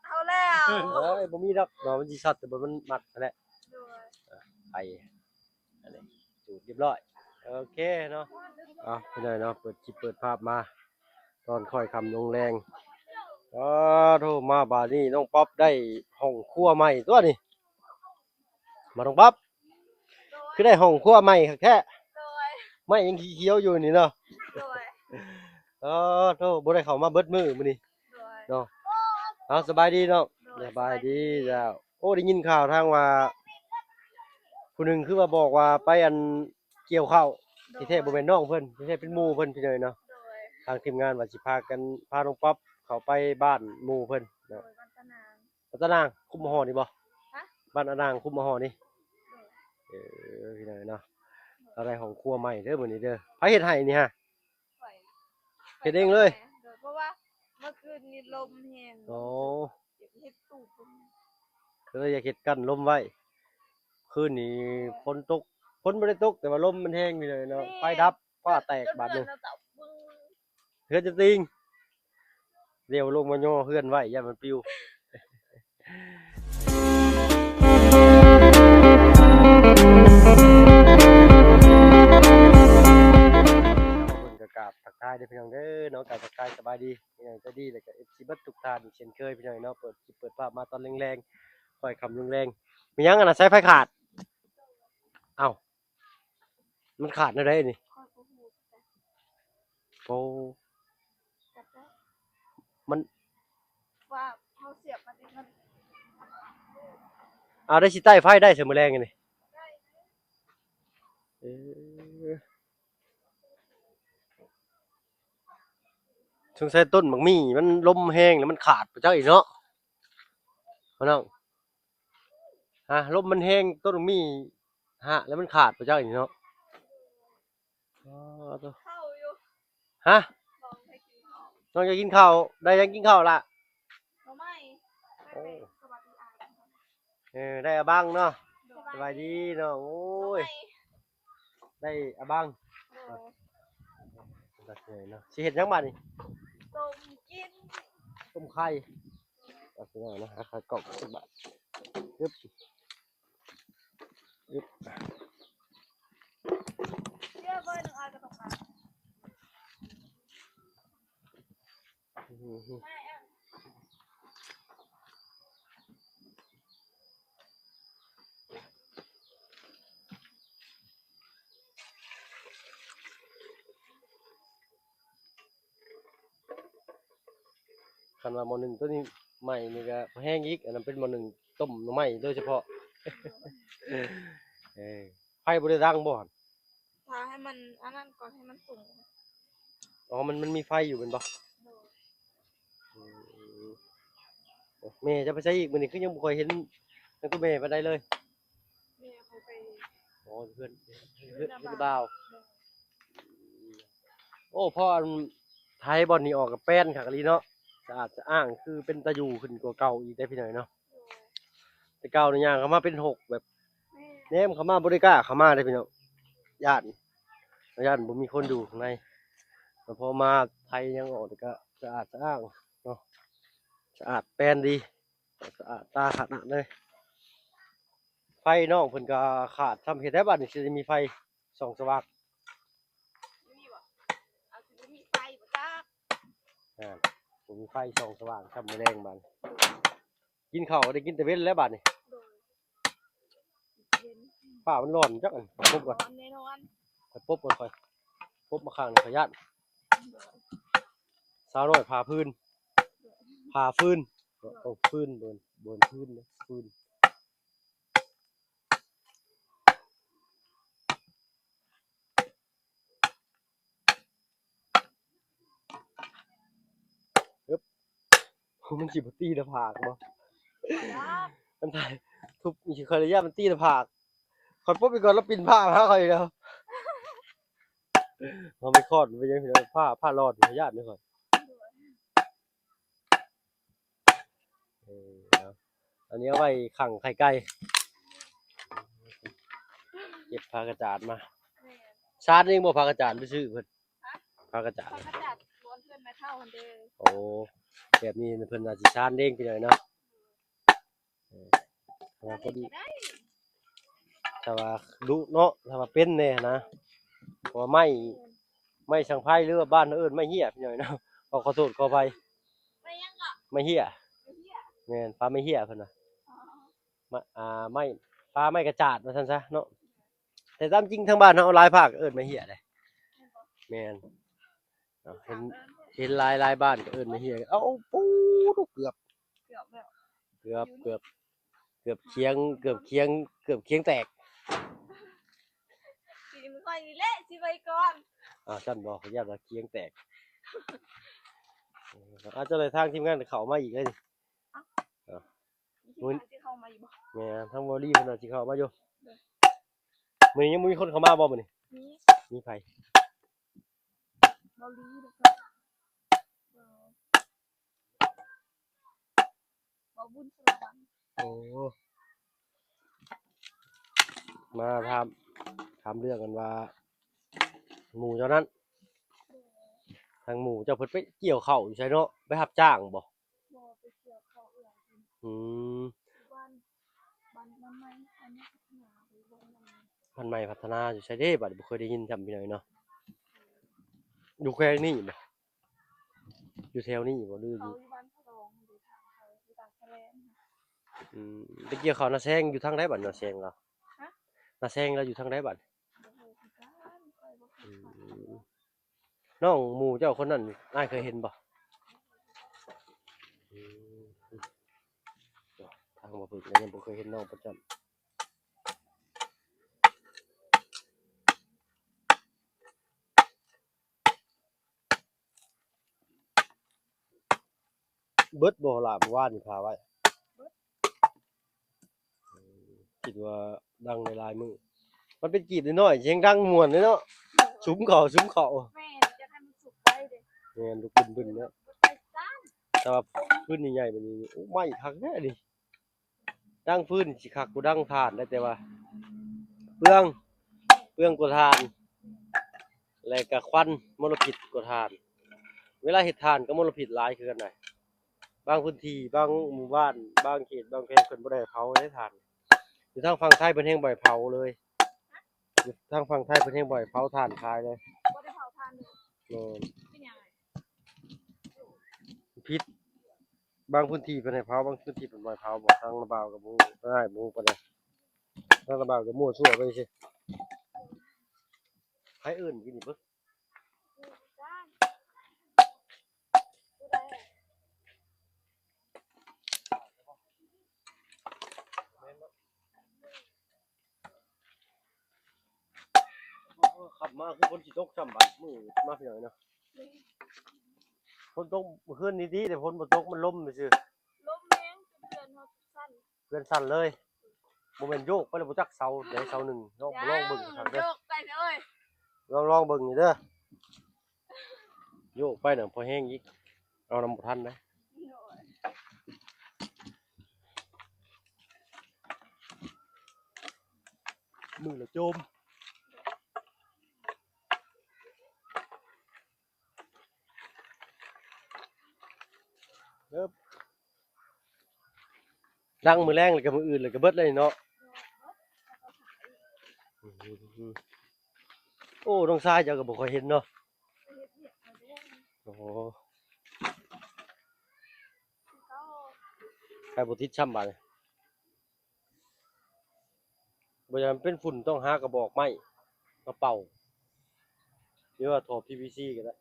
ເຮົາແລ້ວ ເອີຍ ບໍ່ມີດອກເນາະ ມັນຊິຊັອດແຕ່ບໍ່ມັນມັດຫັ້ນແຫຼະ ໂດຍ ໄປ ອັນນີ້ຈູດຮຽບຮ້ອຍ ໂອເຄເນາະ ເອົາ ພີ່ນ້ອງເນາະ ເປີດຄລິບເປີດພາບມາ ຕອນຄ່ອຍຄ່ຳລົງແລງ ອ້າ ໂທ້ ມາບາດນີ້ນ້ອງປັອບໄດ້ຫ້ອງຄົວໃໝ່ຕົວນີ້ ມານ້ອງປັອບ ຄືໄດ້ຫ້ອງຄົວໃໝ່ຄັກແທ້ ໂດຍ ໄມ້ຍັງຂຽວໆຢູ່ນີ້ເນາະ ໂດຍ ເອີ ໂທ້ ບໍ່ໄດ້ເຂົ້າມາເບິດມື້ມື້ນີ້ ໂດຍ ເນາະ ເອົາ ສະບາຍດີເນາະ ໂດຍ ສະບາຍດີ ສະບາຍດີ ເຈົ້າ ໂອ້ ໄດ້ຍິນຂ່າວທາງວ່າ ຜູ້ໜຶ່ງຄືວ່າບອກວ່າໄປອັນກ່ຽວເຂົ້າ ໂດຍ ທີ່ແທ້ບໍ່ແມ່ນນ້ອງເພິ່ນ ທີ່ແທ້ເປັນໝູ່ເພິ່ນ ພີ່ນ້ອງເນາະ ໂດຍ ທາງທີມງານວ່າຊິພາກັນ ພານ້ອງປັອບເຂົ້າໄປບ້ານໝູ່ເພິ່ນ ໂດຍ ເນາະ ບ້ານຕານາງ ບ້ານຕານາງ ຄຸ້ມມະຫໍ່ນີ້ບໍ່? ຮະ? ບ້ານອານາງ ຄຸ້ມມະຫໍ່ນີ້ ໂດຍ ເອີ ພີ່ນ້ອງເນາະ ລາວໄດ້ຫ້ອງຄົວໃໝ່ເດີມື້ນີ້ເດີ ໃຜເຮັດໃຫ້ນີ້ຮະ? ຂ້ອຍ ເຮັດເອງເລີຍ ໂດຍ ເພາະວ່າເມື່ອຄືນນີ້ລົມແຮງ ໂອ້ ຢາກເຮັດຕູບ ກໍເລີຍຢາກເຮັດກັ້ນລົມໄວ້ ຄືນນີ້ ໂດຍ ຝົນຕົກ ຝົນບໍ່ໄດ້ຕົກ ແຕ່ວ່າລົມມັນແຮງ ພີ່ນ້ອງເນາະ ແມ່ນ ໄຟດັບ ຟ້າແຕກບາດໜຶ່ງ ເຮືອນຈະຕິງ ດຽວລົງມາຍໍເຮືອນໄວ້ ຢ້ານມັນປິວ ເພິ່ນກໍກາບທັກທາຍເດີພີ່ນ້ອງເດີເນາະ ກາບທັກທາຍສະບາຍດີ ພີ່ນ້ອງໃຈດີ ແລ້ວກໍເອັຟຊີເບິດທຸກທ່ານເຊັ່ນເຄີຍ ພີ່ນ້ອງເນາະ ເປີດຄລິບເປີດພາບມາຕອນແລງໆ ຄ່ອຍຄ່ຳແລງໆ ມີຫຍັງອັນນະ ສາຍໄຟຂາດ ເອົ້າ ມັນຂາດແນວໃດນີ້? ຂ້ອຍບໍ່ຮູ້ຄືກັນ ໂອ້ ຈັກແລ້ວ ມັນ ວ່າເຮົາສຽບມາແຕ່ເງິນ ເອົາ ໄດ້ຊິໄຕ້ໄຟໄດ້ຊະມື້ແລງນີ້ ໄດ້ ເອີ ສົງໄສຕົ້ນໝາກໝີ່ມັນລົມແຮງແລ້ວມັນຂາດບໍ່ຈັກອີກເນາະ ພໍ່ນ້ອງ ຮະ ລົມມັນແຮງ ຕົ້ນໝາກໝີ່ຫະ ແລ້ວມັນຂາດບໍ່ຈັກນີ້ເນາະ ອໍ ໂທ້ ເຂົ້າຢູ່ ຮະ ນ້ອງໄດ້ກິນເຂົ້າ ນ້ອງຢາກກິນເຂົ້າ ໄດ້ຫຍັງກິນເຂົ້າລະ? ໜໍ່ໄມ້ ໂອ້ ໄດ້ໄປສະຫວັດດີອາຍ ເອີ ໄດ້ອາບັງເນາະ ໂດຍ ສະບາຍດີນ້ອງ ໂອ້ຍ ໜໍ່ໄມ້ ໄດ້ອາບັງ ໂດຍ ເນາະ ຊິເຮັດຫຍັງບາດນີ້? ຕົ້ມກິນ ຕົ້ມໄຂ່ ເອົາຊິເນາະ ຫາຂາກອກຈັກບາດ ອຶບ ອຶບ ເຊື່ອເບີໜຶ່ງອາຍກໍຕ້ອງມາ ຄັນວ່າໝໍ້ໜຶ້ງໂຕນີ້ໃໝ່ນີ້ກະແຮງອີກ ອັນນັ້ນເປັນໝໍ້ໜຶ້ງຕົ້ມໜໍ່ໄມ້ໂດຍສະເພາະ ເອີ ໄຟບໍ່ໄດ້ດັງບໍ່ຫັ້ນ? ຖ້າໃຫ້ມັນອັນນັ້ນກ່ອນ ໃຫ້ມັນສຸກ ອໍ ມັນ ມັນມີໄຟຢູ່ແມ່ນບໍ່? ໂດຍ ອືມ ແມ່ຈະໄປໃສອີກ? ມື້ນີ້ຄືຍັງບໍ່ຄ່ອຍເຫັນ ແມ່ປານໃດເລີຍ ແມ່ຂ້ອຍໄປ ອໍ ເຮືອນ ເຮືອນ ເຮືອນ ເຮືອນບ່າວ ໂດຍ ອືມ ໂອ້ ພໍອັນ ໄຖບ່ອນນີ້ອອກກະແປນຄັກອີ່ຫຼີເນາະ ສະອາດສະອ້າງ ຄືເປັນຕາຢູ່ຂຶ້ນກວ່າເກົ່າອີກເດ້ພີ່ນ້ອງເນາະ ໂດຍ ແຕ່ເກົ່ານີ້ຍ່າງເຂົ້າມາເປັນຫົກແບບ ແມ່ນ ແນມເຂົ້າມາບໍ່ໄດ້ກ້າເຂົ້າມາເດ້ພີ່ນ້ອງ ຢ້ານ ຢ້ານບໍ່ມີຄົນຢູ່ຂ້າງໃນ ແຕ່ພໍມາໄຖຍັງອອກນີ້ກະສະອາດສະອ້າງເນາະ ສະອາດແປນດີ ສະອາດຕາຂະໜາດເລີຍ ໄຟນ້ອງເພິ່ນກະຂາດຊ້ຳ ເຮັດໃດບາດນີ້ ຊິໄດ້ມີໄຟ ສ່ອງສະຫວ່າງ ມີບໍ່? ອາດຊິບໍ່ມີໄຟບໍ່ຈັກ ອ່າ ບໍ່ມີໄຟສ່ອງສະຫວ່າງຊ້ຳມື້ແລງບາດນີ້ ກິນເຂົ້າໄດ້ກິນແຕ່ເວັນແລ້ວບາດນີ້ ໂດຍ ເຢັນ ຟ້າມັນຮ້ອນຈັກອັນ ປົບກ່ອນ ຮ້ອນແນ່ນອນ ຂ້ອຍປົບກ່ອນ ຂ້ອຍປົບມາຂ້າງນີ້ ຂ້ອຍຢ້ານ ໂດຍ ສາວນ້ອຍຜ່າຟືນ ໂດຍ ຜ່າຟືນ ໂດຍ ໂອ້ ຟືນ ບໍ່ແມ່ນ ບໍ່ແມ່ນຟືນເດ້ ຟືນ ອຶບ ມັນຊິບໍ່ຕີໜ້າຜາກບໍ່? ມັນຖ່າຍ ທຸບນີ້ຂ້ອຍລະຢ້ານມັນຕີໜ້າຜາກ ຂ້ອຍປົບໄປກ່ອນ ລາວປິ່ນຜ້າມາຫາຂ້ອຍແລ້ວ ເຮົາໄປຄອດໄປຍັງ ຜ້າ ຜ້າລອດ ຢ້ານເດ້ຂ້ອຍ. ເອີ ເອົາ ອັນນີ້ເອົາໄວ້ຂັງໄຂ່ໄກ່ ເກັບຜ້າກະຈາດມາ ແມ່ນ ຊານເອງບໍ່ ຜ້າກະຈາດ ຫຼືຊື້ເພິ່ນ? ຮະ? ຜ້າກະຈາດ ຜ້າກະຈາດບ່ອນເຮືອນແມ່ເຖົ້າຫັ້ນເດ້ ໂອ້ ບນີ້ເພິ່ນອາດຊິຊານເດ້ງໄປໜ້ອຍເນາະ. ເອີ ຖ້າວ່າຄົນ ໄດ້ ຖ້າວ່າດຸເນາະ ຖ້າວ່າເປັນແດ່ນະ ເພາະວ່າໄມ້ ໄມ້ສັງໄພ ຫຼືວ່າບ້ານເຮົາເອີ້ນໄມ້ເຫ້ຍພີ່ນ້ອງເນາະ ຂໍ ຂໍໂທດຂໍອະໄພ. ໄມ້ຫຍັງເກາະ? ໄມ້ເຫ້ຍ. ໄມ້ເຫ້ຍ? ແມ່ນ ປ່າໄມ້ເຫ້ຍເພິ່ນວ່າ. ອໍ ມາ ອ່າ ໄມ້ ປ່າໄມ້ກະຈາດວ່າຊັ້ນຊະເນາະ. ແຕ່ຕາມຈິງທາງບ້ານເຮົາຫຼາຍພາກເອີ້ນໄມ້ເຫ້ຍເດ້. ແມ່ນບໍ່? ແມ່ນ. ເນາະ ເຫັນ ເຫັນຫຼາຍ ຫຼາຍບ້ານກໍເອີ້ນໄມ້ເຫ້ຍ. ເອົາ ໂອ້ ເກືອບ ເກືອບແລ້ວ ເກືອບ ເກືອບ ເກືອບຄຽງ ເກືອບຄຽງ ເກືອບຄຽງແຕກ. ຊິມາຂ້ອຍນີ້ແຫຼະ ຊິໄປກ່ອນ. ອ້າວ ຊັ້ນບໍ່ ຂ້ອຍຢ້ານວ່າຄຽງແຕກ. ເອີ ເອົາ ຈັ່ງໃດທາງທີມງານເຂົ້າມາອີກເລີຍນີ້. ເອົ້າ ເອົ້າ ມີທີມງານຊິເຂົ້າມາອີກບໍ່? ແມ່ນ ທາງບໍ່ລີເພິ່ນວ່າຊິເຂົ້າມາຢູ່. ໂດຍ ມື້ນີ້ຍັງບໍ່ມີຄົນເຂົ້າມາບໍ່ມື້ນີ້? ມີ ມີໃຜ? ເບົາຫຼີ ແລ້ວກໍ ເບົາ ເບົາບຸນ ສາລະວັນ. ໂອ້ ມາຖາມ ຖາມເລື່ອງກັນວ່າ ໝູ່ເຈົ້ານັ້ນ ໂດຍ ທາງໝູ່ເຈົ້າເພິ່ນໄປກ່ຽວເຂົ້າຢູ່ໃສເນາະ? ໄປຮັບຈ້າງບໍ່? ບໍ່ ໄປກ່ຽວເຂົ້າເອື້ອຍເພິ່ນ. ອືມ ຢູ່ບ້ານ ບ້ານ ບ້ານໃໝ່ ອັນນີ້ ພັດທະນາ ຢູ່ບ້ານໃໝ່ ພັດທະນາຢູ່ໃສເດ້? ບັດນີ້ບໍ່ເຄີຍໄດ້ຍິນຊ້ຳພີ່ນ້ອງເນາະ. ຢູ່ແຂວງນີ້ບໍ່? ຢູ່ແຖວນີ້ບໍ່ ຫຼືຢູ່ ເຂົາຢູ່ບ້ານພະລອງ ຢູ່ທາງເຂົາ ຢູ່ຕາກສະແລງ. ອືມ ໄປກ່ຽວເຂົ້ານາແຊງຢູ່ທາງໃດບັດ ນາແຊງລາວ? ຮະ? ນາແຊງລາວຢູ່ທາງໃດບັດ? ບໍ່ຮູ້ຄືກັນ ຂ້ອຍບໍ່ເຄີຍ ອືມ ໄປ. ນ້ອງໝູ່ເຈົ້າຄົນນັ້ນ ອ້າຍເຄີຍເຫັນບໍ່? ອືມ ທາງບໍ່ເພິ່ນກໍຍັງບໍ່ເຄີຍເຫັນນ້ອງເພິ່ນຊ້ຳ. ເບິດບໍ່ລະ ມື້ວານນີ້ພາໄວ້? ເບິດ. ເອີ ຄິດວ່າດັງໄດ້ຫຼາຍມື້. ມັນເປັນກີບນ້ອຍໆ ແຮງດັງມ່ວນເດ້ເນາະ. ສຸມເຂົ້າ ສຸມເຂົ້າ. ແມ່ນ ຢາກໃຫ້ມັນສຸກໄວເດ້. ແມ່ນ ລຸກບຶ້ນໆເນາະ. ແຕ່ວ່າຟືນໃຫຍ່ໆ ບາດນີ້ ໂອ້ ໄໝ້ຄັກແທ້ນີ້. ດັງຟືນຊິຄັກກວ່າດັງຖ່ານໄດ໋ ແຕ່ວ່າເປືອງ ເປືອງກວ່າຖ່ານ ແລະກະຄວັນມົນລະພິດກວ່າຖ່ານ. ເວລາເຮັດຖ່ານກໍມົນລະພິດຫຼາຍຄືກັນໄດ໋. ບາງພື້ນທີ່ ບາງໝູ່ບ້ານ ບາງເຂດ ບາງແຂວງ ເພິ່ນບໍ່ໄດ້ເຜົາເດ້ຖ່ານ. ຢູ່ທາງຝັ່ງໄທເພິ່ນແຮງບໍ່ໃຫ້ເຜົາເລີຍ. ຢູ່ທາງຝັ່ງໄທເພິ່ນແຮງບໍ່ໃຫ້ເຜົາຖ່ານຂາຍເລີຍ. ບໍ່ໄດ້ເຜົາຖ່ານເລີຍ. ແມ່ນ. ເປັນຫຍັງ? ຜິດ. ບາງພື້ນທີ່ເພິ່ນໃຫ້ເຜົາ ບາງພື້ນທີ່ເພິ່ນບໍ່ໃຫ້ເຜົາ. ບໍ່ ທາງລາວບ່າວກໍບໍ່ຮູ້ ອ້າຍບໍ່ຮູ້ປານໃດ. ທາງລາວບ່າວກໍມົ້ວຊົ່ວໄປຊື່. ໃຜເອີ້ນກິນນີ້ເບິ່ງ? ແມ່ນບໍ່? ໂອ້ ຂັບມາຄືຝົນຊິຕົກຊ້ຳບາດ ມື້ມາພີ່ນ້ອງເນາະ. ຝົນຕົກມື້ຄືນນີ້ດີ ແຕ່ຝົນບໍ່ຕົກ ມັນລົມຊື່ໆ. ລົມແຮງຈົນເຮືອນເຮົາສັ່ນ ເຮືອນສັ່ນເລີຍ. ບໍ່ແມ່ນໂຍກໄປແລ້ວບໍ່ຈັກເສົາໃດເສົາໜຶ່ງເນາະ. ລອງເບິ່ງຄັກເດີ ໂຍກໄປເລີຍ. ລອງ ລອງເບິ່ງເດີ ໂຍກໄປນະພໍແຮງອີກ ເອົານຳບໍ່ທັນນະ. ໂດຍ. ມືລະໂຈມ. ເອີບ ດັງມື້ແລງແລ້ວກໍມື້ອື່ນແລ້ວກໍເບິດເລີຍເນາະ. ໂອ້ ນ້ອງຊາຍເຈົ້າກໍບໍ່ຄ່ອຍເຫັນເນາະ. ໂອ້ ໃຜບໍ່ຕິດຊ້ຳບາດນີ້. ບໍ່ຢາກໃຫ້ມັນເປັນຝຸ່ນ ຕ້ອງຫາກະບອກໄມ້ມາເປົ່າ ຫຼືວ່າທໍ່ ພີວີຊີ ກໍໄດ້.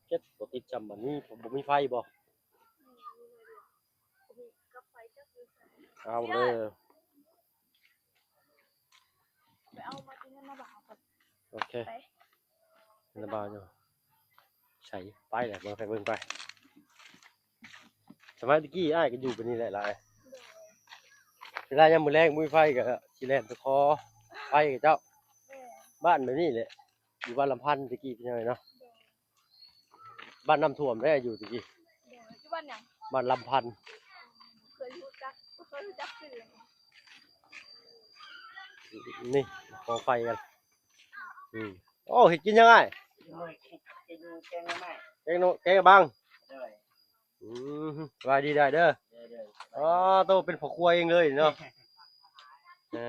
ເຈັດ ບໍ່ຕິດຊ້ຳບາດນີ້ ບໍ່ມີໄຟບໍ່? ເອົາເດີ. ໄປເອົາມາທີ່ນັ້ນມາບາກກ່ອນ. ໂອເຄ ໄປ ລະບາຍຢູ່ໃສ ໄປແຫຼະ ເບິ່ງໄປ ເບິ່ງໄປ. ສະໄໝຕະກີ້ອ້າຍກໍຢູ່ແບບນີ້ແຫຼະຫຼາຍ. ເວລາຍາມມື້ແລງບໍ່ມີໄຟກໍຊິແລ່ນໄປຂໍໄຟກັບເຈົ້າ. ແມ່ນ. ບ້ານແບບນີ້ແຫຼະ ຢູ່ບ້ານລຳພັນຕະກີ້ ພີ່ນ້ອງເນາະ. ໂດຍ. ບ້ານນ້ຳຖ້ວມເດ້ ຢູ່ຕະກີ້. ໂດຍ. ຢູ່ບ້ານຫຍັງ? ບ້ານລຳພັນ. ບໍ່ເຄີຍຮູ້ຈັກ ບໍ່ເຄີຍຮູ້ຈັກຊື່. ນີ້ ຂໍໄຟກັນ. ອືມ ໂອ້ ເຮັດກິນຫຍັງອ້າຍ? ກິນແກງໜໍ່ໄມ້ ແກງໜໍ່ ແກງບັງ. ໂດຍ. ອືມ ສະບາຍດີໄດ້ເດີ. ອໍ ໂຕເປັນພໍ່ຄົວເອງເລີຍເນາະ. ເອີ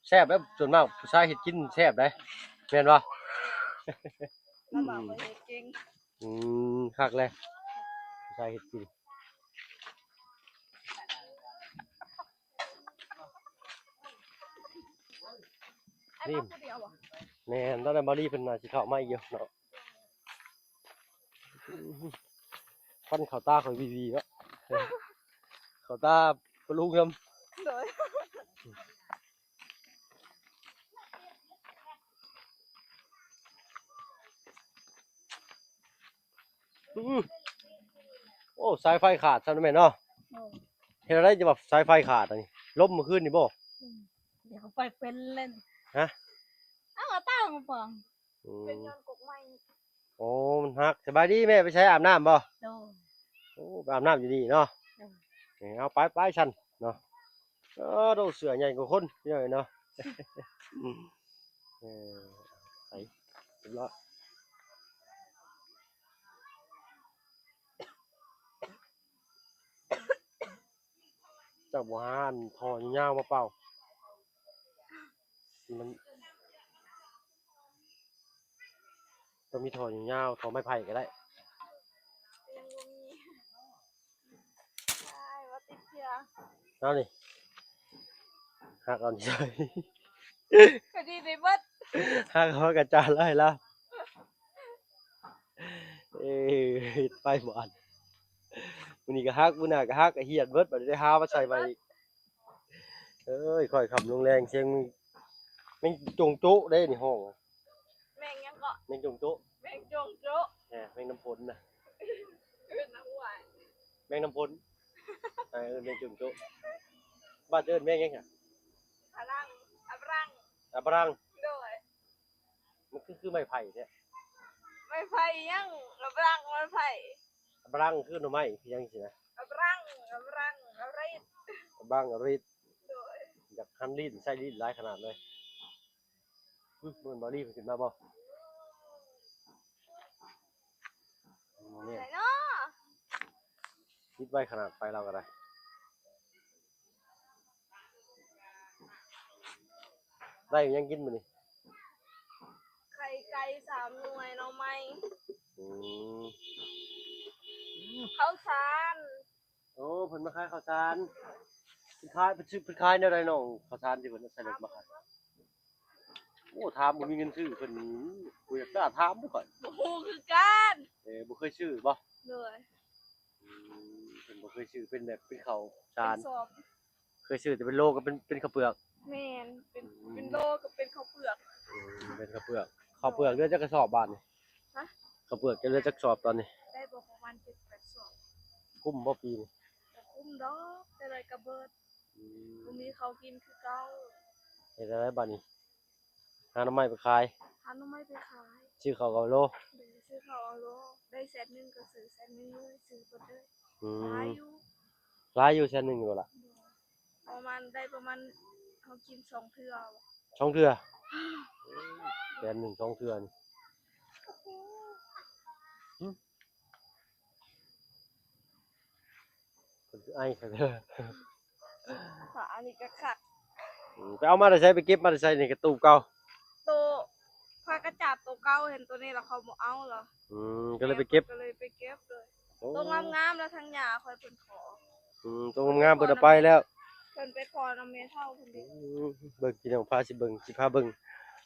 ແຊບເດ້ ສ່ວນມາກຜູ້ຊາຍເຮັດກິນແຊບເດ້ ແມ່ນບໍ່? ລະບ່າວເຮັດເກັ່ງ. ອືມ ຄັກແຫຼະ ຜູ້ຊາຍເຮັດກິນ. ນີ້ ແມ່ນ ຕອນນັ້ນບ່າວລີເພິ່ນໜ້າຊິເຂົ້າມາອີກຢູ່ເນາະ. ຄວັນເຂົ້າຕາຂ້ອຍວີໆເນາະ ເຂົ້າຕາປະລຸງນຳ. ໂດຍ. ອື ໂອ້ ສາຍໄຟຂາດຊັ້ນແມ່ນເນາະ. ໂດຍ. ເຮັດແນວໃດຈະວ່າສາຍໄຟຂາດອັນນີ້ ລົມມື້ຄືນນີ້ບໍ່? ອືມ ດຽວໄຟເປັນເລີຍ. ຮະ? ເອົາຕາມາປອງ. ອືມ ເປັນຍ້ອນກົກໄມ້. ໂອ້ ມັນຫັກ. ສະບາຍດີແມ່ ໄປໃສ ອາບນ້ຳບໍ່? ໂດຍ. ໂອ້ ໄປອາບນ້ຳຢູ່ນີ້ເນາະ. ໂດຍ. ເອີ ເອົາໄປ ໄປຊັ້ນເນາະ. ເອີ ໂດ ເສື້ອໃຫຍ່ກວ່າຄົນ ພີ່ນ້ອງເອີຍເນາະ. ເອີ ໄປ ຮຽບຮ້ອຍ. ເຈົ້າບໍ່ຫາອັນທໍ່ຍາວໆມາເປົ່າ? ມັນ ຕ້ອງມີທໍ່ຍາວໆ ທໍ່ໄມ້ໄຜ່ກໍໄດ້. ຍັງບໍ່ມີ. ອ້າຍ ວ່າຕິດເຊື້ອ. ເອົານີ້ ຫັກເອົານີ້ ພໍດີໄດ້ເບິດ ຫັກເອົາກະຈານລະໃຫ້ລາວ. ເອີ ເຮັດໄປບາດ ມື້ນີ້ກໍຫັກ ມື້ໜ້າກໍຫັກ ກໍຫຽດເບິດ ບາດນີ້ໄດ້ຫາມາໃສ່ໃໝ່ອີກ. ເອີຍ ຄ່ອຍຄ່ຳລົງແລງ ສຽງແມງ ແມງຈົງໂຈະເດ້ນີ້ຮ້ອງ. ແມງຫຍັງເກາະ? ແມງຈົງໂຈະ. ແມງຈົງໂຈະ. ແໝ່ ແມງນ້ຳຝົນນະ. ເອີ້ນນະຫ້ວຍ ແມງນ້ຳຝົນ. ເອີ ເອີ້ນແມງຈົງໂຈະ. ບ້ານເຈົ້າເອີ້ນແມງຫຍັງຫະ? ອະລັງ ອະບລັງ ອະບລັງ. ໂດຍ. ມັນຄື ຄືໄມ້ໄຜ່ແທ້. ໄມ້ໄຜ່ຫຍັງ? ອະບລັງ ໄມ້ໄຜ່. ອະບລັງຄືໜໍ່ໄມ້ຄືຫຍັງຊີ້ນະ. ອະບລັງ ອະບລັງ ອະລິດ ອະບລັງ ອະລິດ. ໂດຍ. ຢາກຫັນລີ້ນ ໃຊ້ລີ້ນຫຼາຍຂະໜາດເລີຍ. ອື ເບິ່ງບ່າວລີເພິ່ນຂຶ້ນມາບໍ່? ນີ້ ໃສເນາະ? ຕິດໄວຂະໜາດໄຟລາວກໍໄດ້. ໄດ້ຫຍັງກິນມື້ນີ້? ໄຂ່ໄກ່ສາມໜ່ວຍ ໜໍ່ໄມ້. ອືມ ເຂົ້າສານ. ໂອ້ ເພິ່ນມາຂາຍເຂົ້າສານ. ເພິ່ນຂາຍ ເພິ່ນຊື້ ເພິ່ນຂາຍແນວໃດນ້ອງ? ເຂົ້າສານທີ່ເພິ່ນໃສ່ລົດມາຂາຍ. ໂອ້ ຖາມບໍ່ມີເງິນຊື້ເພິ່ນ ບໍ່ຢາກກ້າຖາມເດ້ຂ້ອຍ. ບໍ່ຮູ້ຄືກັນ. ເອີ ບໍ່ເຄີຍຊື້ບໍ່? ໂດຍ. ອືມ ເພິ່ນບໍ່ເຄີຍຊື້ເປັນແບບເປັນເຂົ້າສານ. ເປັນສອບ. ເຄີຍຊື້ແຕ່ເປັນໂລກັບເປັນ ເປັນເຂົ້າເປືອກ. ແມ່ນ ເປັນ ອືມ ເປັນໂລກັບເປັນເຂົ້າເປືອກ. ອືມ ເປັນເຂົ້າເປືອກ. ເຂົ້າເປືອກເຫຼືອຈັກກະສອບບາດນີ້? ຮະ? ເຂົ້າເປືອກຈະເຫຼືອຈັກສອບຕອນນີ້? ໄດ້ບໍ່ປະມານເຈັດແປດສອບ. ຄຸ້ມບໍ່ປີນີ້? ບໍ່ຄຸ້ມດອກ ແຕ່ໃດກະເບິດ. ອືມ ບໍ່ມີເຂົ້າກິນຄືເກົ່າ. ເຮັດແນວໃດບາດນີ້? ຫາໜໍ່ໄມ້ໄປຂາຍ. ຫາໜໍ່ໄມ້ໄປຂາຍ. ຊື້ເຂົ້າເອົາໂລ. ໂດຍ ຊື້ເຂົ້າເອົາໂລ. ໄດ້ແສນໜຶ່ງກໍຊື້ແສນໜຶ່ງເລີຍ ຊື້ເບິດເລີຍ. ອືມ ຫຼາຍຢູ່. ຫຼາຍຢູ່ ແສນໜຶ່ງນີ້ບໍ່ລະ? ໂດຍ. ປະມານ ໄດ້ປະມານ ເຮົາກິນສອງເທື່ອ. ສອງເທື່ອ? ແສນໜຶ່ງສອງເທື່ອນີ້. ຫຶ? ເພິ່ນຄືໄອຄັກເດີ. ອັນນີ້ກໍຄັກ. ອືມ ໄປເອົາມາແຕ່ໃສ? ໄປເກັບມາແຕ່ໃສນີ້? ກະຕູບເກົ່າ. ໂຕ ພາກະຈາດໂຕເກົ່າ ເຫັນໂຕນີ້ລະເຂົາບໍ່ເອົາລະ. ອືມ ກໍເລີຍໄປເກັບ. ກໍເລີຍໄປເກັບເລີຍ. ໂອ້ ໂຕງາມໆ ລະທາງຍ່າຂ້ອຍເພິ່ນຂໍ. ອືມ ໂຕງາມໆ ເພິ່ນເອົາໄປແລ້ວ. ເພິ່ນໄປຂໍນຳແມ່ເຖົ້າເພິ່ນເດ້. ອືມ ເບິ່ງພີ່ນ້ອງ ພາຊິເບິ່ງ ຊິພາເບິ່ງ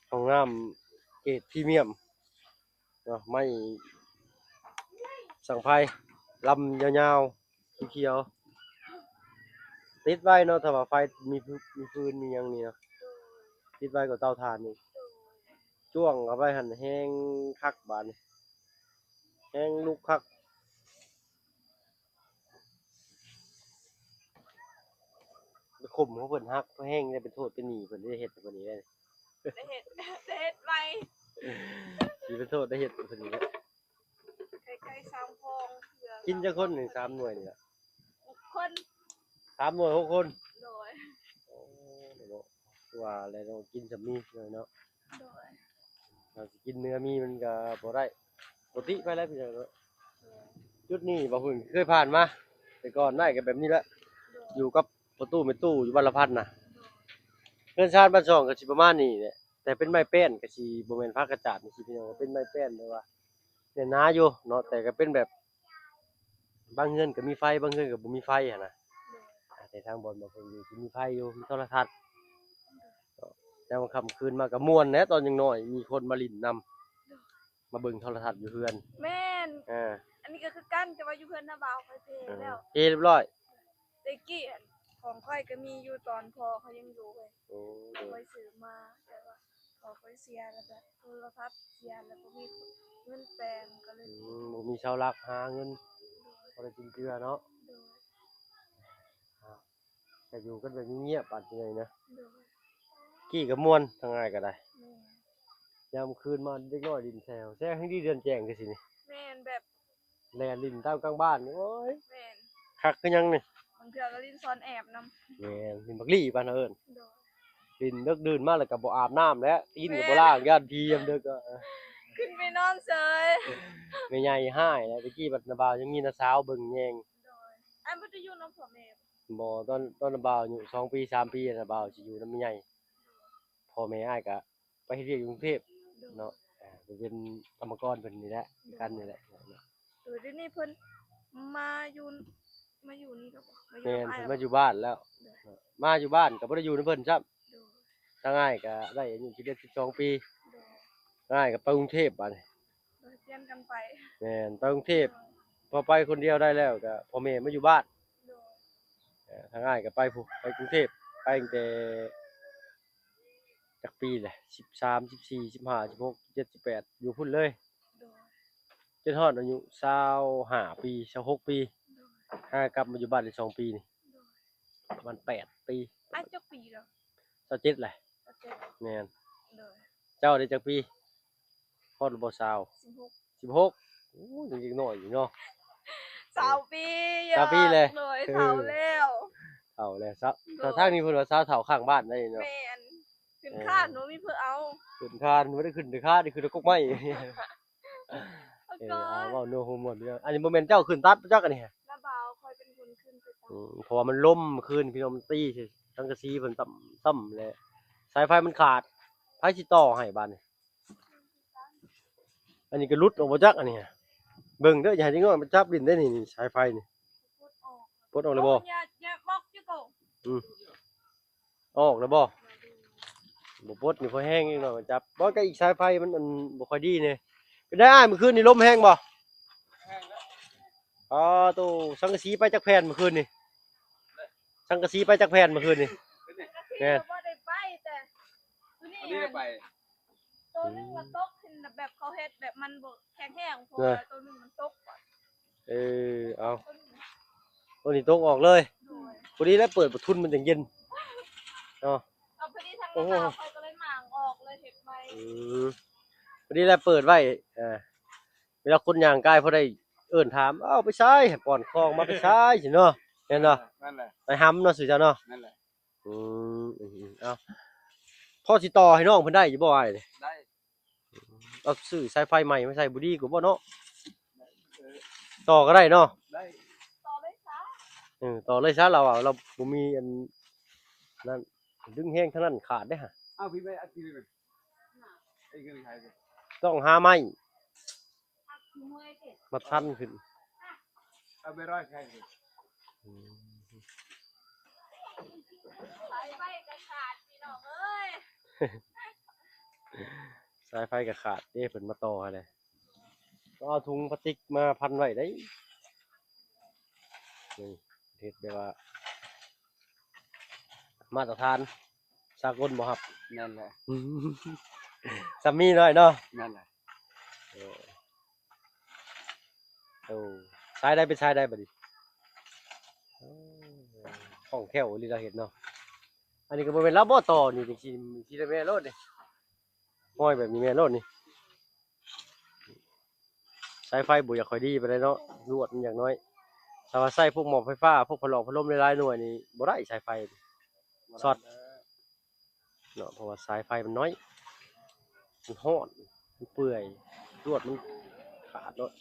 ຫ້ອງນ້ຳເກຣດພຣີມຽມ. ເນາະ ໄມ້ສັງໄພລຳຍາວໆ ຂຽວໆ ຕິດໄວ້ເນາະ. ຖ້າວ່າໄຟມີຟືນ ມີຟືນມີຫຍັງນີ້ເນາະ ຕິດໄວ້ກັບເຕົາຖ່ານນີ້ ຈ້ວງເຂົ້າໄປຫັ້ນແຮງຄັກບາດນີ້ ແຮງລຸກຄັກ. ໄປຂົ່ມເຂົາເພິ່ນ ຮັກເພິ່ນແຮງ ໄດ້ເປັນໂທດເປັນໜີ້ເພິ່ນ ໄດ້ເຮັດເພິ່ນນີ້ ໄດ້ເຮັດ ໄດ້ເຮັດໃໝ່ ຊິເປັນໂທດໄດ້ເຮັດເພິ່ນນີ້. ໄກ່ສາມຟອງ ກິນຈັກຄົນນີ້ ສາມໜ່ວຍນີ້ລະ? ຫົກຄົນ. ສາມໜ່ວຍຫົກຄົນ? ໂດຍ. ໂອ້ ເນາະ ຄືວ່າແຫຼະເນາະ ກິນສ່ຳນີ້ເນາະ. ໂດຍ. ຖ້າຊິກິນເນື້ອໝີມັນກະບໍ່ໄດ້ ບໍ່ຕິໃຜແຫຼະພີ່ນ້ອງເນາະ. ໂດຍ. ຈຸດນີ້ບ່າວເພິ່ນເຄີຍຜ່ານມາ ແຕ່ກ່ອນໄດ້ກໍແບບນີ້ແຫຼະ ຢູ່ກັບພໍ່ຕູ້ແມ່ຕູ້ຢູ່ບ້ານລະພັນນະ. ເຮືອນຊານບ້ານຊ່ອງກໍຊິປະມານນີ້ແຫຼະ ແຕ່ເປັນໄມ້ແປ້ນກໍຊິບໍ່ແມ່ນຝາກະຈາດຈັ່ງຊີ້ພີ່ນ້ອງ ເປັນໄມ້ແປ້ນແບບວ່າແໜ້ນໜາຢູ່ເນາະ ແຕ່ກໍເປັນແບບ ບາງເຮືອນກໍມີໄຟ ບາງເຮືອນກໍບໍ່ມີໄຟຫັ້ນນະ. ແຕ່ທາງບ່ອນບ່າວເພິ່ນຢູ່ຊິມີໄຟຢູ່ ມີໂທລະທັດ ແຕ່ວ່າຄ່ຳຄືນມາກໍມ່ວນແຫຼະ ຕອນຍັງນ້ອຍມີຄົນມາຫຼິ້ນນຳ ມາເບິ່ງໂທລະທັດຢູ່ເຮືອນ. ແມ່ນ ເອີ ອັນນີ້ກໍຄືກັນ ແຕ່ວ່າຢູ່ເຮືອນນ້າບ່າວຂ້ອຍເພແລ້ວ ເພຮຽບຮ້ອຍ. ແຕ່ກີ້ອັນ ຂອງຂ້ອຍກໍມີຢູ່ຕອນພໍ່ຂ້ອຍຍັງຢູ່ເວີຍ ໂອ້ ຂ້ອຍຊື້ມາ ແຕ່ວ່າພໍ່ຂ້ອຍເສຍ ແລ້ວກໍໂທລະທັດເສຍ ແລ້ວບໍ່ມີເງິນແປງ ກໍເລີຍ ອືມ ບໍ່ມີເສົາຫຼັກຫາເງິນ ໂດຍ ພໍໄດ້ຈຸນເຈືອເນາະ. ໂດຍ ອ່າ ກໍຢູ່ກັນແບບງຽບໆ ປານໃຫຍ່ນະ. ໂດຍ ກີ້ກໍມ່ວນ ທາງອ້າຍກໍໄດ້ ແມ່ນ ຍາມຄືນມາເດັກນ້ອຍຫຼິ້ນແຊວແຊວ ແຮ່ງດີເດືອນແຈ້ງຄືຊິນີ້. ແມ່ນ ແບບ ແລ່ນຫຼິ້ນຕາມກາງບ້ານນີ້ ໂອ້ຍ ແມ່ນ ຄັກຄືຫຍັງນີ້. ບາງເທື່ອກໍຫຼິ້ນຊ່ອນແອບນຳ ແມ່ນ ຫຼິ້ນບັກລີ້ບ້ານເຮົາເອີ້ນ. ໂດຍ ຫຼິ້ນເດິກດື່ນມາແລ້ວກໍບໍ່ອາບນ້ຳແຫຼະ ຕີນກໍບໍ່ລ້າງ ແມ່ນ ຢ້ານຜີຍາມເດິກກໍ ເອີ ຂຶ້ນໄປນອນເສີຍ ແມ່ໃຫຍ່ຮ້າຍແລ້ວ. ແຕ່ກີ້ບັດນ້າບ່າວຍັງມີນ້າສາວເບິ່ງແຍງ. ໂດຍ ອ້າຍບໍ່ໄດ້ຢູ່ນຳພໍ່ແມ່ບໍ່? ບໍ່ ຕອນ ຕອນນ້າບ່າວອາຍຸສອງປີສາມປີ ນ້າບ່າວຊິຢູ່ນຳແມ່ໃຫຍ່ ພໍ່ແມ່ອ້າຍກໍ ໄປເຮັດວຽກຢູ່ກຸງເທບ ໂດຍ ເນາະ ອ່າ ໄປເປັນກຳມະກອນເພິ່ນນີ້ແຫຼະ ໂດຍ ຄືກັນນີ້ແຫຼະ. ໂດຍ ດຽວນີ້ເພິ່ນມາຢູ່ ມາຢູ່ນີ້ແລ້ວບໍ່? ມາຢູ່ ແມ່ນ ນຳອ້າຍ ເພິ່ນມາຢູ່ບ້ານແລ້ວ ໂດຍ ມາຢູ່ບ້ານກໍບໍ່ໄດ້ຢູ່ນຳເພິ່ນຊ້ຳ. ໂດຍ ທາງອ້າຍກໍໄດ້ອາຍຸສິບເອັດ ສິບສອງປີ ໂດຍ ທາງອ້າຍກໍໄປກຸງເທບບາດນີ້ ໂດຍ ປ່ຽນກັນໄປ ແມ່ນ ໄປກຸງເທບ ໂດຍ ພໍໄປຄົນດຽວໄດ້ແລ້ວກໍພໍ່ແມ່ມາຢູ່ບ້ານ ໂດຍ ເອີ ທາງອ້າຍກໍໄປພຸ້ນ ໄປກຸງເທບ ໄປຕັ້ງແຕ່ ຈັກປີແຫຼະ ສິບສາມ ສິບສີ່ ສິບຫ້າ ສິບຫົກ ສິບເຈັດ ສິບແປດ ຢູ່ພຸ້ນເລີຍ ໂດຍ ຈົນຮອດອາຍຸຊາວຫ້າປີ ຊາວຫົກປີ ໂດຍ ຫາກັບມາຢູ່ບ້ານໄດ້ສອງປີນີ້ ໂດຍ ປະມານແປດປີ. ອ້າຍຈັກປີແລ້ວ? ຊາວເຈັດແຫຼະ ຊາວເຈັດ ແມ່ນ ໂດຍ ເຈົ້າໄດ້ຈັກປີ? ຮອດແລ້ວບໍ່ຊາວ? ສິບຫົກ ສິບຫົກ ໂອ້ຍ ຍັງເດັກນ້ອຍຢູ່ເນາະ ຊາວປີ ຊາວປີແຫຼະ ໂດຍ ເຖົ້າແລ້ວ ເຖົ້າແລ້ວ ຊາວ ໂດຍ ແຕ່ທາງນີ້ເພິ່ນວ່າຊາວເຖົ້າຂ້າງບ້ານໄດ້ເນາະ ແມ່ນ ຂຶ້ນຄານ ເອີ ບໍ່ມີເພິ່ນເອົາ ຂຶ້ນຄານ ບໍ່ໄດ້ຂຶ້ນແຕ່ຄານ ໄດ້ຂຶ້ນແຕ່ກົກໄມ້ ເອີ ເອົາ ເວົ້ານົວຫົວມ່ວນເດ້ ອັນນີ້ບໍ່ແມ່ນເຈົ້າຂຶ້ນຕັດບໍ່ຈັກ ອັນນີ້ ນ້າບ່າວຂ້ອຍເປັນຄົນຂຶ້ນໄປຕັດ ອືມ ເພາະວ່າມັນລົມຄືນ ພີ່ນ້ອງ ມັນຕີໃສ່ສັງກະສີເພິ່ນຕ່ຳໆ ແລ້ວສາຍໄຟມັນຂາດ ໃຜຊິຕໍ່ໃຫ້ບາດນີ້? ອັນນີ້ກໍຫຼຸດອອກບໍ່ຈັກ ອັນນີ້ ເບິ່ງເດີ ຢ່າໃຫ້ເດັກນ້ອຍມາຈັບຫຼິ້ນເດ້ນີ້ ນີ້ສາຍໄຟນີ້ ປົດອອກ ປົດອອກແລ້ວບໍ່? ໂອ້ ຢ່າ ຢ່າບອກຢູ່ໂຕ ອືມ ອອກແລ້ວບໍ່? ບໍ່ປົດນີ້ພໍແຮງອີກໜ້ອຍ ມັນຈັບ ບໍ່ ກໍອີກສາຍໄຟມັນ ອັນ ບໍ່ຄ່ອຍດີນີ້. ເປັນໄດອ້າຍ ມື້ຄືນນີ້ລົມແຮງບໍ່? ແຮງແລ້ວ ອໍ ໂຕ ສັງກະສີໄປຈັກແຜ່ນມື້ຄືນນີ້? ສັງກະສີໄປຈັກແຜ່ນມື້ຄືນນີ້? ແມ່ນ ບໍ່ໄດ້ໄປ ແຕ່ ອັນນີ້ໄປ ໂຕໜຶ່ງມັນຕົກ ເຫັນແບບເຂົາເຮັດແບບມັນບໍ່ແຂງແຮງ ເພາະວ່າໂຕໜຶ່ງມັນຕົກ ເອີ ເອົາ ໂຕນີ້ຕົກອອກເລີຍ ໂດຍ ພໍດີແລ້ວເປີດປະທຸນມັນຈັ່ງເຢັນເນາະ ເອົາ ພໍດີທາງ ໂອ້ໂຫ ນ້າບ່າວຂ້ອຍກໍເລີຍໝາງອອກ ເລີຍເຮັດໃໝ່ ອືມ ພໍດີແລ້ວເປີດໄວ້ ເອີ ເວລາຄົນຍ່າງກາຍພໍໄດ້ເອີ້ນຖາມ ເອົາໄປໃສ ປ້ອນຄອງມາໄປໃສ ຊີ້ເນາະ ແມ່ນບໍ່? ເອີ ນັ້ນແຫຼະ ໄປຫຳເນາະ ສູ່ເຈົ້າເນາະ ນັ້ນແຫຼະ ອືມ ເອົາ ພໍຊິຕໍ່ໃຫ້ນ້ອງເພິ່ນໄດ້ຢູ່ບໍ່ອ້າຍ? ໄດ້ ເອົາຊື້ສາຍໄຟໃໝ່ມາໃສ່ບໍ່ດີກວ່າບໍ່ເນາະ? ຕໍ່ກໍໄດ້ເນາະ? ໄດ້ ຕໍ່ເລີຍຊະ ເອີ ຕໍ່ເລີຍຊະ ລາວວ່າລາວບໍ່ມີອັນນັ້ນ ດຶງແຮງທາງນັ້ນຂາດເດ້ຫະ ເອົາ ພີ່ໄປອັດ ພີ່ໄປ ຕ້ອງຫາໄມ້ມາພັນຂຶ້ນ ເອົາໄປຮ້ອຍໃສ່ ອືມ ສາຍໄຟກໍຂາດ ພີ່ນ້ອງເອີຍ ສາຍໄຟກໍຂາດເດ້ ເພິ່ນມາຕໍ່ຫັ້ນແຫຼະ ຕ້ອງເອົາຖົງພລາສຕິກມາພັນໄວ້ໄດ໋ ນີ້ ເຮັດແບບວ່າ ມາດຕະຖານສາກົນບໍ່ຮັບ ແມ່ນແຫຼະ ຊ່ຳມີໜ້ອຍເນາະ ແມ່ນແຫຼະ ເອີ ໂອ້ ສາຍໃດເປັນສາຍໃດບັດນີ້ ໂອ້ ຄ່ອງແຄ້ວອີ່ຫຼີລາວເຮັດເນາະ ອັນນີ້ກໍບໍ່ແມ່ນລາວບໍ່ຕໍ່ນີ້ ຈັ່ງຊີ້ ຊິໄດ້ແມ່ນໂລດນີ້ ຫ້ອຍແບບນີ້ແມ່ນໂລດນີ້ ສາຍໄຟບໍ່ຢາກຄ່ອຍດີປານໃດເນາະ ລວດມັນຢາກໜ້ອຍ ຖ້າວ່າໃຊ້ພວກໝໍ້ໄຟຟ້າ ພວກພັດລົມ ພັດລົມຫຼາຍໆໜ່ວຍນີ້ບໍ່ໄດ້ ສາຍໄຟຊັອດເນາະ ເພາະວ່າສາຍໄຟມັນໜ້ອຍ ມັນຮ້ອນ ມັນເປື່ອຍ ລວດມັນຂາດໂລດ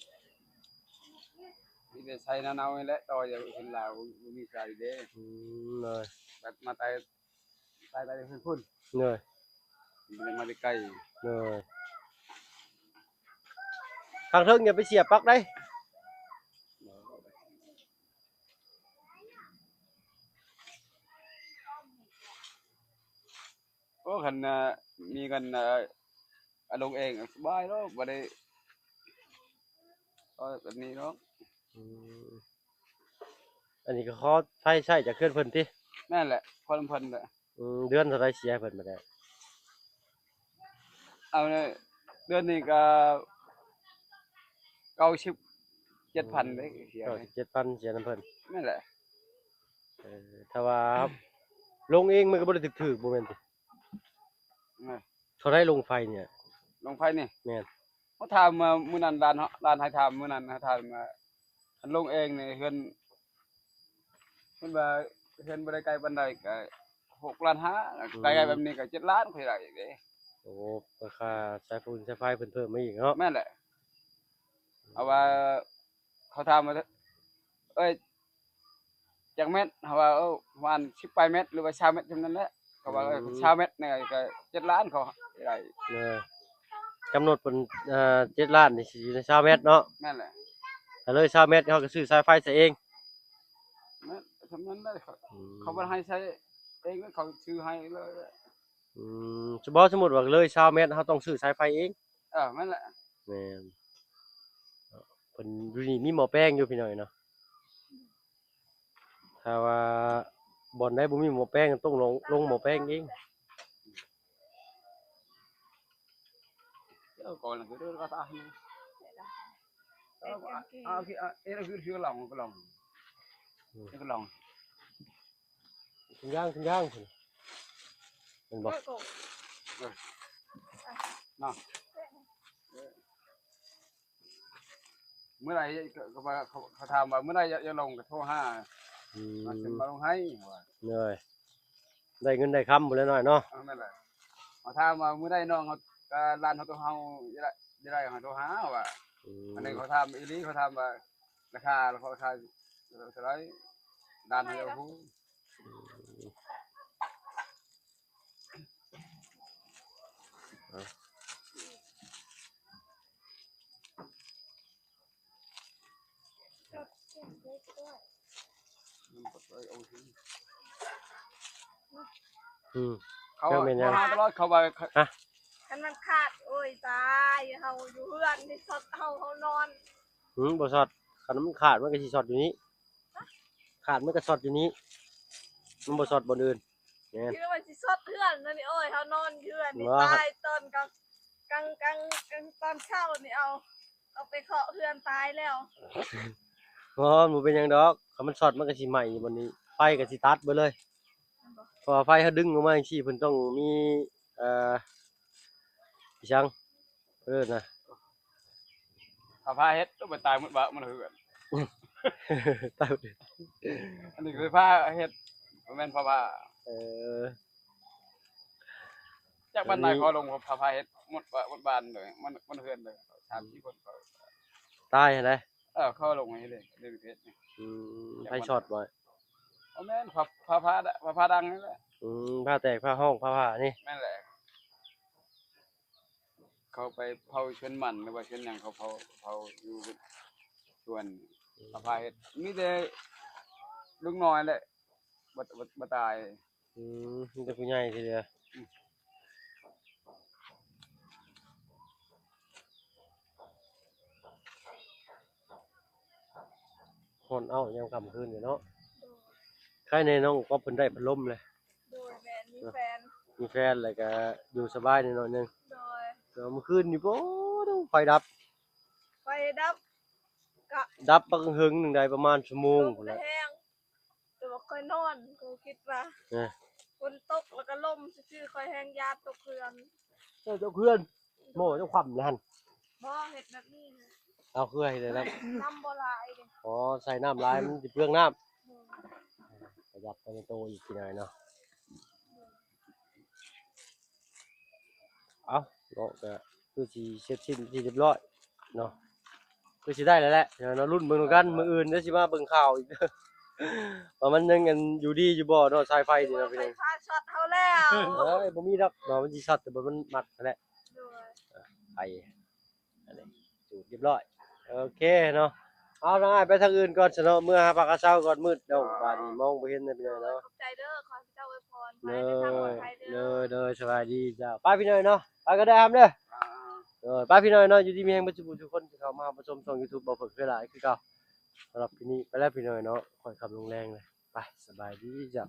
ໄດ້ໃຊ້ນາເນົ່ານີ້ແຫຼະ ຕໍ່ຈາກເຮືອນລາວ ບໍ່ມີໃຊ້ເດ້. ອືມ ໂດຍ ແບບມາແຕ່ ໄປ ໄປເຮືອນພຸ້ນ ໂດຍ ບໍ່ໄດ້ມາແຕ່ໄກ ໂດຍ. ທາງເທິງຢ່າໄປສຽບປັກໄດ. ໂອ້ ຄັນ ເອີ ມີເງິນ ເອີ ເອົາລົງເອງສະບາຍດອກ ບໍ່ໄດ້ ເອີ ແບບນີ້ດອກ. ອືມ ອັນນີ້ກໍຂໍໃຊ້ ໃຊ້ຈາກເຮືອນເພິ່ນຕິ? ແມ່ນແຫຼະ ຂໍນຳເພິ່ນແຫຼະ. ອືມ ເດືອນເທົ່າໃດເສຍໃຫ້ເພິ່ນບັດນີ້? ເອົາເດີ ເດືອນນີ້ກໍເກົ້າສິບເຈັດພັນເດ້ ເສຍ ເກົ້າສິບເຈັດພັນເສຍນຳເພິ່ນ. ແມ່ນແຫຼະ. ເອີ ຖ້າວ່າລົງເອງມັນກໍບໍ່ໄດ້ຖືກໆ ບໍ່ແມ່ນຕິ? ເອີ ເທົ່າໃດລົງໄຟນີ້? ລົງໄຟນີ້? ແມ່ນ. ເຮົາຖາມມາມື້ນັ້ນ ຫຼານເຮົາ ຫຼານໃຫ້ຖາມມື້ນັ້ນ ເຮົາຖາມວ່າ ຄັນລົງເອງນີ້ເຮືອນ ເພິ່ນວ່າເຮືອນບໍ່ໄດ້ໄກປານໃດ ກໍຫົກລ້ານຫ້າ ອືມ ໄກແບບນີ້ກໍເຈັດລ້ານຂ້ອຍໄດ້ເດ້. ໂອ້ ກໍຄ່າສາຍຟູນສາຍໄຟເພິ່ນເພີ່ມມາອີກເນາະ. ແມ່ນແຫຼະ. ເຮົາວ່າ ເຂົາຖາມວ່າ ເອີຍ ຈັກແມັດ? ເຮົາວ່າ ເອີ ປະມານສິບປາຍແມັດ ຫຼືວ່າຊາວແມັດ ສ່ຳນັ້ນແຫຼະ. ເຂົາວ່າ ອືມ ເອີ ຊາວແມັດນີ້ກໍເຈັດລ້ານເຂົາໄດ້. ເອີ ກຳນົດເປັນ ເອີ ເຈັດລ້ານນີ້ຊິຢູ່ໃນຊາວແມັດເນາະ. ແມ່ນແຫຼະ. ຖ້າເລີຍຊາວແມັດເຮົາກໍຊື້ສາຍໄຟໃສ່ເອງ. ແມ່ນ ສ່ຳນັ້ນແຫຼະ. ອືມ ເຂົາບໍ່ໃຫ້ໃຊ້ເອງ ເຂົາຊື້ໃຫ້ເລີຍ. ອືມ ສະ ບໍ່ ສົມມຸດວ່າເລີຍຊາວແມັດ ເຮົາຕ້ອງຊື້ສາຍໄຟເອງ. ເອີ ແມ່ນແຫຼະ. ແມ່ນ. ເພິ່ນຢູ່ນີ້ມີໝໍ້ແປງຢູ່ພີ່ນ້ອງເນາະ. ຖ້າວ່າບ່ອນໃດບໍ່ມີໝໍ້ແປງ ຕ້ອງລົງ ລົງໝໍ້ແປງເອງ. ເຈົ້າກໍລະຄືເດີກະຕານີ້ ເອີ ເອົາ ເອົາ ເອົາ ເອົາ ເອົາ ເອົາ ເອົາ ອືມ ເອົາ ເອົາ ທຸງຢາງ ທຸງຢາງພຸ້ນ ແມ່ນບໍ່? ເອີ ເນາະ. ເອີ ມື້ໃດກໍ ກໍວ່າເຂົາ ເຂົາຖາມວ່າມື້ໃດຢາກ ຢາກລົງກໍໂທຫາ ອືມ ມາຂຶ້ນມາລົງໃຫ້ວ່າ. ໂດຍ ໄດ້ເງິນໄດ້ຄຳພຸ້ນແຫຼະນ້ອຍເນາະ. ເອີ ແມ່ນແຫຼະ. ເຂົາຖາມວ່າມື້ໃດນ້ອງເຮົາ ກໍຫຼານເຮົາໂທເຮົາ ຢາກໄດ້ ຢາກໄດ້ເຮົາໂທຫາວ່າ. ອືມ ອັນນີ້ເຂົາຖາມອີ່ຫຼີ ເຂົາຖາມວ່າລາຄາ ລາຄາເທົ່າໃດ ຫຼານເຮົາຢາກຮູ້. ອືມ ອືມ ເຂົາ ເຈົ້າແມ່ນຫຍັງ? ໂທຫາຕະຫຼອດ ເຂົາວ່າ ຮະ? ຄັນມັນຂາດ ໂອ້ຍຕາຍ ເຮົາຢູ່ເຮືອນນີ້ ຊັອດເຮົາ ເຮົານອນ. ຫືມ ບໍ່ຊັອດ ຄັນມັນຂາດມັນກໍຊິຊັອດຢູ່ນີ້ ຂາດມັນກໍຊັອດຢູ່ນີ້ ມັນບໍ່ຊັອດບ່ອນອື່ນ. ແມ່ນ ຄິດວ່າຊິຊັອດເຮືອນນັ້ນນີ້ ໂອ້ຍ ເຮົານອນເຮືອນນີ້ ຕາຍຕອນກາງ ກາງ ກາງ ກາງຕອນເຊົ້ານີ້ ເອົາ ເອົາໄປເຄາະເຮືອນຕາຍແລ້ວ. ບໍ່ ມັນບໍ່ເປັນຫຍັງດອກ ຄັນມັນຊັອດມັນກໍຊິໄໝ້ຢູ່ບ່ອນນີ້ ໄຟກໍຊິຕັດເບິດເລີຍ. ເພາະວ່າໄຟເຮົາດຶງອອກມາຈັ່ງຊີ້ ເພິ່ນຕ້ອງມີ ເອີ ອີຫຍັງ ເອີ້ນນະ ໄຟຟ້າເຮັດ ໂອ້ ມັນຕາຍໝົດບາດ ມັນເຮືອນ ຕາຍໝົດ. ອັນນີ້ໄຟຟ້າເຮັດ ບໍ່ແມ່ນຟ້າຜ່າ. ເອີ ຈັກບ້ານໃດ ອັນນີ້ ຂໍລົງໄຟຟ້າເຮັດ ໝົດບາດ ໝົດບ້ານເລີຍ ໝົດ ໝົດເຮືອນເລີຍ ສາມສີ່ຄົນ ຕາຍຫັ້ນໃດ. ເອີ ເຂົາລົງໃຫ້ເລີຍ ເລີຍເຮັດ. ອືມ ໄຟຊັອດບໍ່? ບໍ່ແມ່ນ ຟ້າ ຟ້າຜ່າ ຟ້າຜ່າດັງນີ້ແຫຼະ. ອືມ ຟ້າແຕກ ຟ້າຮ້ອງ ຟ້າຜ່ານີ້. ແມ່ນແຫຼະ. ເຂົາໄປເຜົາສວນມັນ ຫຼືວ່າສວນຫຍັງ ເຂົາເຜົາ ເຜົາຢູ່ສວນ ອືມ ຟ້າຜ່າເຮັດ ມີແຕ່ລຸງນ້ອຍແຫຼະ ບໍ່ ບໍ່ ບໍ່ຕາຍ. ອືມ ມີແຕ່ຜູ້ໃຫຍ່ທີ່ເຫຼືອ. ອືມ ຮ້ອນເອົ້າຍາມຄ່ຳຄືນນີ້ເນາະ. ໂດຍ ໃຄແນ່ນ້ອງກໍເພິ່ນໄດ້ພັດລົມແຫຼະ. ໂດຍ ແມ່ນ ມີແຟນ ມີແຟນແລ້ວກໍຢູ່ສະບາຍແນ່ໜ້ອຍໜຶ່ງ. ໂດຍ ແຕ່ວ່າມື້ຄືນນີ້ ໂອ້ ໄຟດັບ ໄຟດັບ ກະດັບບັກເຫິງໜຶ່ງໄດ້ປະມານຊົ່ວໂມງພຸ້ນແຫຼະ. ແຮງ ແຕ່ວ່າຂ້ອຍນອນ ຂ້ອຍຄິດວ່າ ເອີ ຝົນຕົກແລ້ວກໍລົມຊື່ໆ ຂ້ອຍແຮງຢ້ານຕົກເຮືອນ. ເຈົ້າ ຕົກເຮືອນ ໝໍ້ເຈົ້າຄວ່ຳແລ້ວຫັ້ນ. ບໍ່ ເຮັດແບບນີ້ນະ. ເອົາ ຄືເຮັດແບບນັ້ນ ນ້ຳບໍ່ຫຼາຍເດ້. ອໍ ໃສ່ນ້ຳຫຼາຍມັນຊິເປືອງນ້ຳ. ໂດຍ ປະຢັດໄປໃນໂຕອີກ ພີ່ນ້ອງເນາະ. ເອົາເນາະ ກໍຄືຊິເສັດສິ້ນທີ່ຮຽບຮ້ອຍເນາະ. ຄືຊິໄດ້ແລ້ວແຫຼະ ເນາະ ລຸ້ນເບິ່ງນຳກັນ ມື້ອື່ນເດີຊິມາເບິ່ງຂ່າວອີກເດີ ວ່າມັນຍັງອັນຢູ່ດີຢູ່ບໍ່ເນາະ ສາຍໄຟນີ້ເນາະ ໄຟຟ້າຊັອດເຮົາແລ້ວ ເອີຍ ບໍ່ມີດອກເນາະ ມັນຊິຊັອດ ແຕ່ບໍ່ມັນມັດຫັ້ນແຫຼະ ໂດຍ ໄປ ອັນນີ້ຈູດຮຽບຮ້ອຍ ໂອເຄເນາະ ເອົາ ທາງອ້າຍໄປທາງອື່ນກ່ອນຊະເນາະ ເມືອຫາພັກຫາເຊົາກ່ອນ ມືດແລ້ວ ບາດນີ້ມອງບໍ່ເຫັນແລ້ວ ພີ່ນ້ອງເນາະ ຂອບໃຈເດີ ຂໍໃຫ້ພະເຈົ້າອວຍພອນ ໄປເດີນທາງປອດໄພເດີ ໂດຍ ໂດຍ ສະບາຍດີເຈົ້າ ໄປພີ່ນ້ອງເນາະ ໄປກໍໄດ້ອາມເດີ ໂດຍ ໄປພີ່ນ້ອງເນາະ ຢູ່ດີມີແຮງເບິດສູ່ຜູ້ທຸກຄົນທີ່ເຂົ້າມາຮັບມາຊົມຊ່ອງຢູທູບບໍ່ເພິ່ງຄືຫຼາຍຄືເກົ່າ ສຳລັບຄລິບນີ້ໄປແລ້ວພີ່ນ້ອງເນາະ ຄ່ອຍຄ່ຳລົງແລງເລີຍ ໄປ ສະບາຍດີເຈົ້າ.